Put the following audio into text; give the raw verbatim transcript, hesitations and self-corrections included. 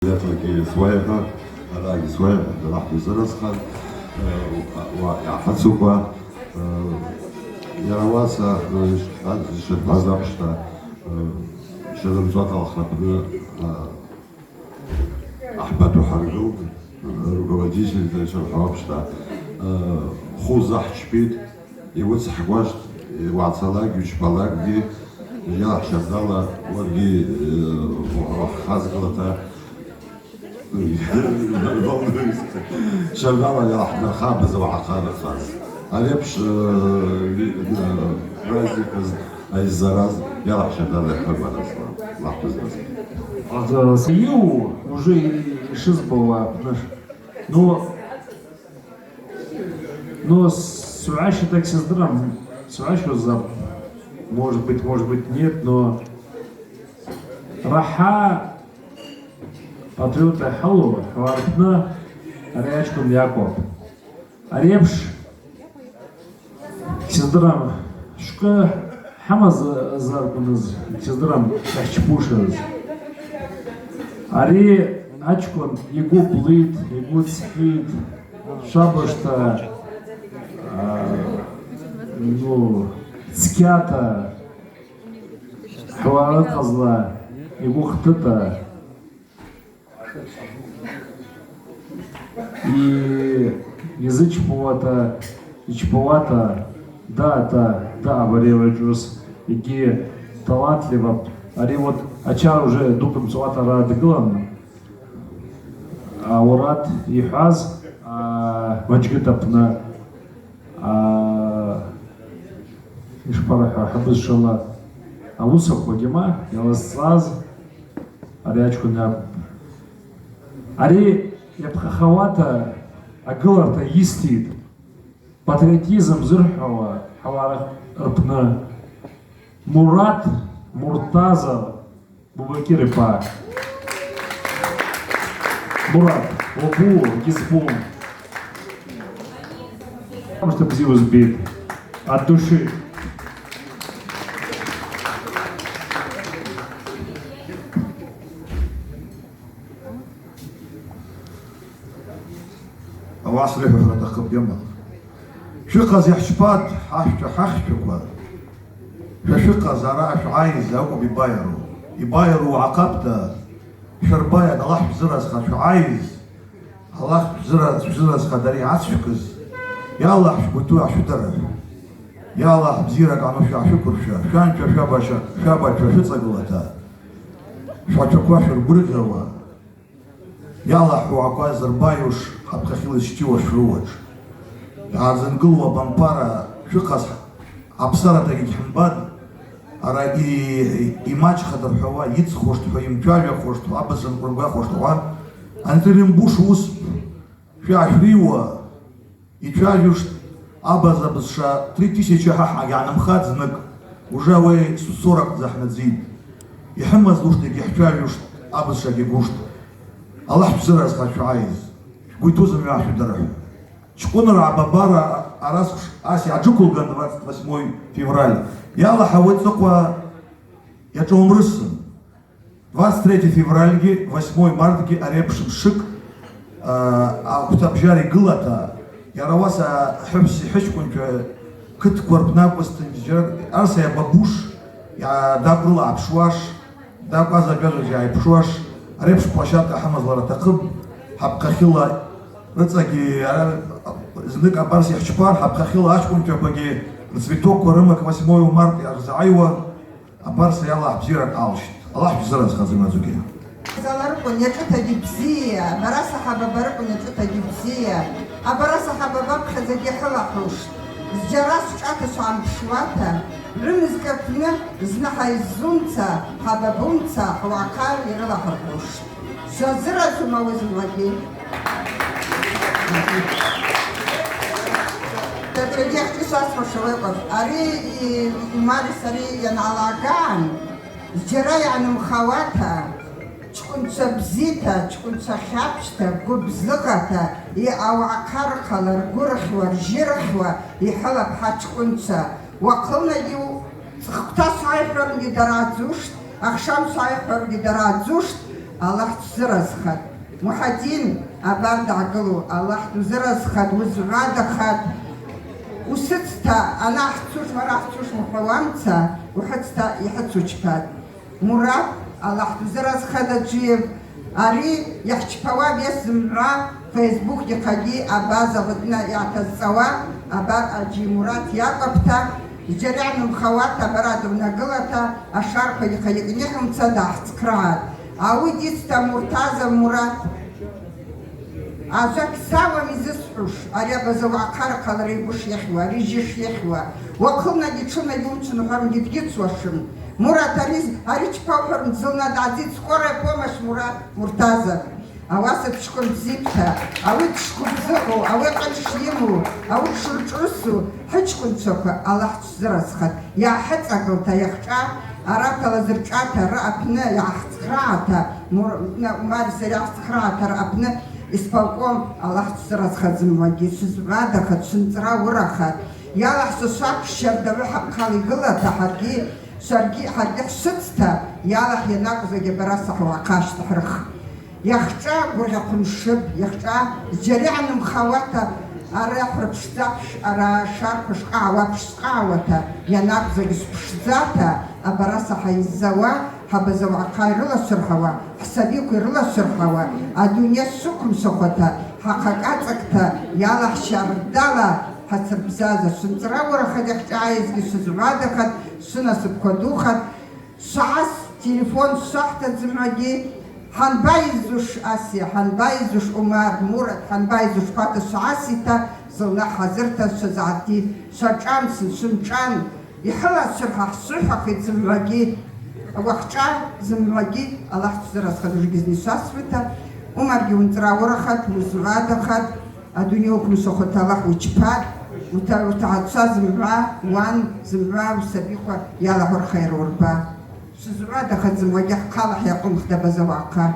Йатагьи суайгъа, арагьи суайгъа, Аллахӏ дызыразхаз, э, уа, уа, йгӏахъацӏуква, э, йара уаса, э, зшытбаз апшта, э, шырымцӏуата алхрапны, э, ахӏбату хӏаргылтӏ, э, руководительта йшырхӏвауа апшта, э, ху захӏчпитӏ, йуыцхӏгваштӏ, уагӏцалакӏгьи, учпалакӏгьи, йа щардала, уаргьи, э, уахъхъазгылата, Шабала йалахӏдырхъа быза уагӏахъархъаз. Арепш, э, ви-, э, праздникыз айззараз йалахӏ шабала йхъагваназла. Аллахӏ бызазгъа. Йу, уже йшызбауа апны. Ну, ну, сгӏваща так сыздырам, сгӏваща зап. Может быть, может быть, нет, но рахӏа Патриотта хӏалу хӏварпны ари ачкӏвын йакӏвапӏ. Ари апш сыздырам, швкъы хӏамаз заркъвныз сыздырам, йахчпушыз. Ари ачкӏвын йгвы блитӏ, йгвы цхӏитӏ, швабыжта, а, ну, цкьата, хӏварахъазла йгвы хтыта. И-, йзычпауата, йчпауата, даъата, даъа баригӏвачӏвгӏвыс, йгьи талантливапӏ. Ари вот ачара уже дуквымцӏуата ара дгылан, а, Урат йхӏваз, а, Маджгыт апны, а, йшпарахӏва, хӏабызшвала ауысаква гьама йалазцаз, Ари ачкӏвын акӏвпӏ. Ари йапхъахауата агыларта йыститӏ, патриотизм зырхӏвауа хӏвара рпны, Мурат Муртаза Бубакир йпа. Мурат, уабу гьызбун. Потому что бзи узбит. От души. Ауаса йхӏвахра атахъыпӏ йама. Шәыхъаз йхӏчпатӏ хӏахча-, хӏахчаква. Шәа шәыхъаз ара швгӏайыз акӏвпӏ йбайару. Йбайару уагӏахъапӏта, шварбайа, Аллахӏ швзыразха швгӏайыз. Аллахӏ швзыра-, швзыразха дари гӏацшвкӏыз, я Аллахӏ, швгвы ту гӏашвыдара. Я Аллахӏ, бзиракӏ гӏану швгӏашвыквыршва, шванчва швабачва, швабачва швыцӏагылата, швачваква швыргвыргъьауа. Я Аллахӏ, уагӏаква зырбайуш, хӏапхъахьыла йсчиуаш шврыуаш. Йгӏарзынгылуа бампара швыхъаз Апсаратагьи гьхӏымбатӏ, ара и-, и-, ймачӏхатӏ рхӏвауа, йыцхуштӏ хӏва, йымчважвахуштӏ хӏва, абызшва нкъвыргвахуштӏ хӏва, анцӏра йымбуш уыспӏ. Швагӏашвриуа, йчважвуштӏ абаза бызшва три тысячи гьахӏ гьгӏанымхатӏ зныкӏ, уже ауи сорок захӏнадзитӏ. Йхӏымазлуштӏ, йгьихӏчважвуштӏ, абызшвагьи гуштӏ. Аллахӏ швзыразха швгӏайыз, швгвы йту зымгӏва швыдырхӏв. Чкъвыныргӏа бабара араса ас йгӏаджвыквылган двадцать восьмой февраль. Йалахӏауа цӏыхъва йашӏауымрысын. Двадцать третье февральгьи, восьмое мартгьи ари апш мшыкӏ, а, а, квтабжьара йгылата, йара ауаса хӏвыпс йхӏычкӏвынчва кытква рпны акӏвызтын, арса йабабуш, йа-, дакӏврыла гӏапшуаш, Дакӏваз агьажвагьи гӏайпшуаш, ари апш площадка хӏамазлара атахъыпӏ, хӏапхъахьыла рыцӏагьи, ара, зныкӏ абарс йхӏчпар, хӏапхъахьыла ачкъвынчваквагьи рцветокква рымакӏ восьмое марта йгӏарзгӏайуа, абарса йалахӏ бзиракӏ алщт. Аллахӏ бзиразха зымгӏвадзугьи. Заларыкъван йачӏвытагьи бзия, абараса хӏаба барыкъван йачӏвытагьи бзия, абараса хӏаба бапхьадзагьи хӏылахӏуштӏ. Зджьара счӏвата швгӏанпшуата, гӏвымзкӏ апны зны хӏайззунца, хӏабабунца, хӏвагӏахъа йрылахӏырхъуштӏ. Швазыразума ауи зымгӏвагьи? Тадрадехчи сасхъуша векъваз. Ари и-, Умари сари йангӏалгӏаган, зджьара йгӏанымхауата, чкъвынцӏа бзита, чкъвынцӏа хьапщта, гвыбзыгъата, йа ауагӏахъа рхъала ргвырхьуа, ржьырхьуа йхӏылапӏ хӏа чкъвынцӏа. Уахъынагьи цӏыхквта швайхӏваргьи дара адзуштӏ, ахшам швайхӏваргьи дара адзуштӏ, Аллахӏ дшвзыразхатӏ. Мухӏадин, абар дгӏагылу, Аллахӏ дузыразхатӏ, узгӏвадахатӏ. Усыцта, анахӏцуш, уара хӏцуш ухӏвауамца, ухӏыцта йхӏыцучпатӏ. Мурат, Аллахӏ дузыразхатӏ, Аджиев, ари йахӏчпауа вес зымгӏва Фейсбукгьи хъагьи абаза гъвыдна йгӏатазцӏауа, абар Аджи Мурат йакӏвпӏта, зджьарагӏнымхауата, абара дыгӏвнагылата, ашархӏвагьи хъайыкӏ нихьымца дгӏахцхърагӏатӏ. Ауи дицта Муртазов Мурат. Ажва гьсауам йзысхӏвуш, ари абаза уагӏахъа рахъалара йгвы шйыхьуа, ари жьы шйыхьуа. Уахъынагьи тшынагьи уымчван ухӏварымгьи дгьыцуашым. Мурат, ари, ари чпа ухӏварым, дзылна дгӏадзитӏ, скорая помощь, Мурат Муртазов. Ауаса дшквын бзипӏта, ауи дшгвыбзыгъу, ауи къан шйыму, ауи дшыршӏрысу, хӏычкъвынчваква, Аллахӏ дшвзыразхатӏ, йгӏахӏыцӏагылта йахьчӏва, аратала зырчӏвата, ры апны йгӏахцхърагӏата, Мур-, на-, Умари сари йгӏахцхърагӏата ры апны исполком, Аллахӏ дшвзыразхатӏ зымгӏвагьи, швызгӏвадахатӏ, швынцӏра уырахатӏ. Йалахӏ сосакъ щардагӏвы хӏахъала йгылата, хӏаргьи, шваргьи, хӏаргьи хӏшвыцта, йалахӏ йанакӏвзагьи абараса хӏуагӏахъа щтахӏрых. Йахьчӏва гвыргъьахъвымшыпӏ, йахьчӏва зджьарагӏнымхауата, ара хӏвры пшдзапш, ара шархӏва шкъагӏвапш шкъагӏвата, йанакӏвзагьи швпшдзата, абараса хӏайззауа, хӏабаза уагӏахъа йрылашвырхӏауа, хӏсабиква йрылашвырхӏауа, адуней швыквымшвахуата, хӏахъакӏацӏакӏта, йалахӏ щардала хӏацырбзаза, швынцӏра уырахатӏ, йахьчӏва айзгьи швызгӏвадахатӏ, швынасыпква духатӏ. Швгӏас, телефон швахӏта зымгӏвагьи, хӏанбайызуш Асия, хӏанбайызуш Умар, Мурат, хӏанбайызуш хъвата швгӏасита, зылнахӏ хӏазырта, швазгӏатти, швачӏван, сын швымчӏван, йхӏыласырхӏа хӏшвыхӏвахитӏ зымгӏвагьи, уахьчӏва зымгӏвагьи, Аллахӏ дшвзыразхатӏ, ужгьи зни швасхӏвита, Умаргьи уынцӏра уырахатӏ, уызгӏвадахатӏ. Адуней уыквымшвахуата Аллахӏ учпатӏ, ута-, утагӏацӏа зымгӏва, уан зымгӏва, усабиква йалахӏвырхайа уырба. Швызгӏвадахатӏ зымгӏвагьи, хъа Аллахӏ йакъвымхтӏ абаза уагӏахъа.